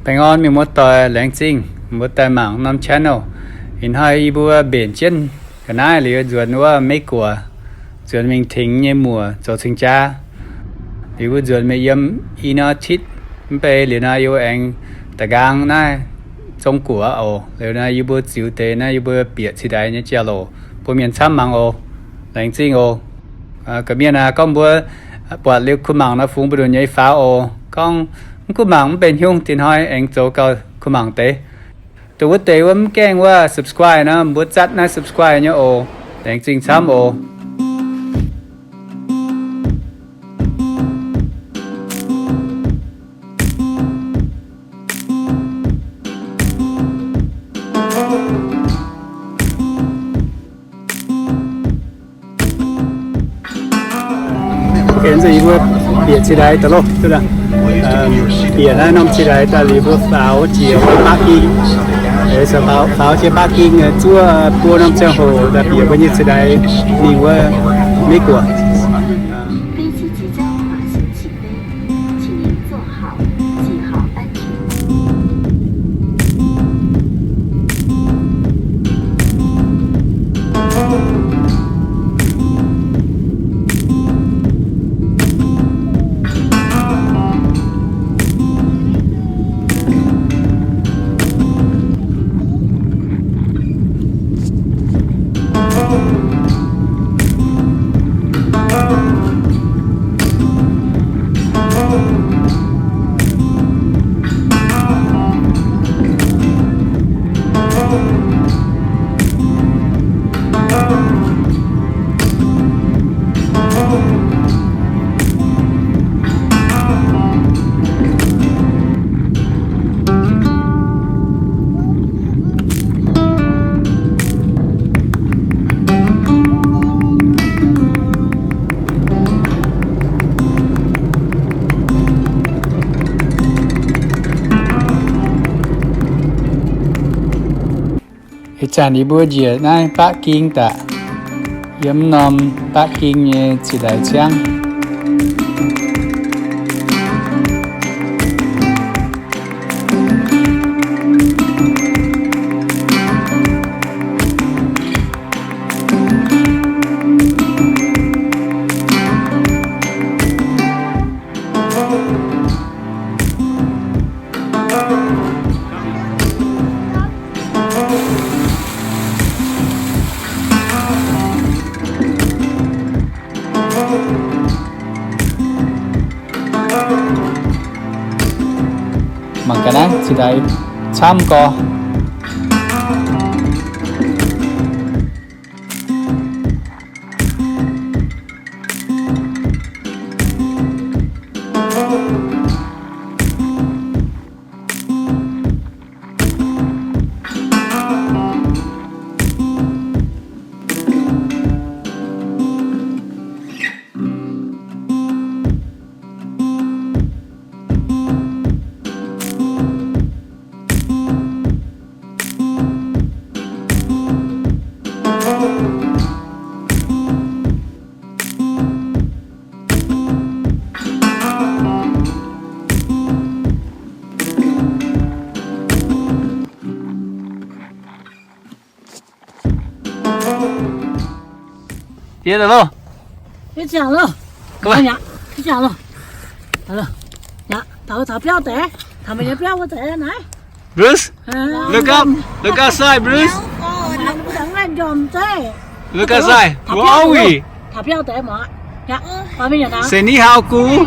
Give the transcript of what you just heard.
Baengh orn mienh muoz-doic, laengz zingh mbuo daaih mangc norm channel. Ih hnoi yie mbuo mbenc jienv ga'naaiv liuz nzuonx wuov Meiv Guoqv, nzuonx mingh tengx nyei muoc zoux cing-jaa. Liuz mbuo nzuonx mingh yiem Inner City, mv bei liuz nor yie mbuo aengx da'nqaang naaiv Zong Guoqv oc. Liuz nor yie mbuo ziux deix naaiv yie mbuo bieqc cingx daaih nyei jauv-louc bun mienh camv mangc oc. Laengz zingh oc. Gorqv-mienh aac, gorngv mbuo buatc liuz kuh mangc nor fungx mbu'ndongx nyei faaux oc. Gorngv mv kuh mangc mv benx haaix nyungc, dinh hnoi aengx zoux gauh kuh mangc deix. Dongh wuov deix wuov mv gaengh wuov subscribe nor, mbuo zatv naaiv subscribe nyei oc. Laengz zingh camv oc. Bieqc naaiv norm cingx daaih daaih liuz mbuo faaux jiex wuov baqv ging. Faaux jiex baqv ging zuov buo norm ziangh hoc daaih bieqc mbuo nyei cingx daaih mingh wuov Meiv Guoqv. 飞机即将滑行起飞，请您坐好，系好安全带。 Ih zanc yie mbuo njiec naaiv baqv ging daaih, yiem norm baqv ging nyei cingx daaih ciangv. Mangc ga'naaiv cingx daaih camv gorx. Yie loh. Yie ziangh loh. Yie ziangh loh. Taux, taux biauv deix, taux meih nyei biauv wuov deix naaiv. Bruce, look up, look outside, Bruce. Look outside. Where are we? Taux biauv deix mv. Say ni hao, gu.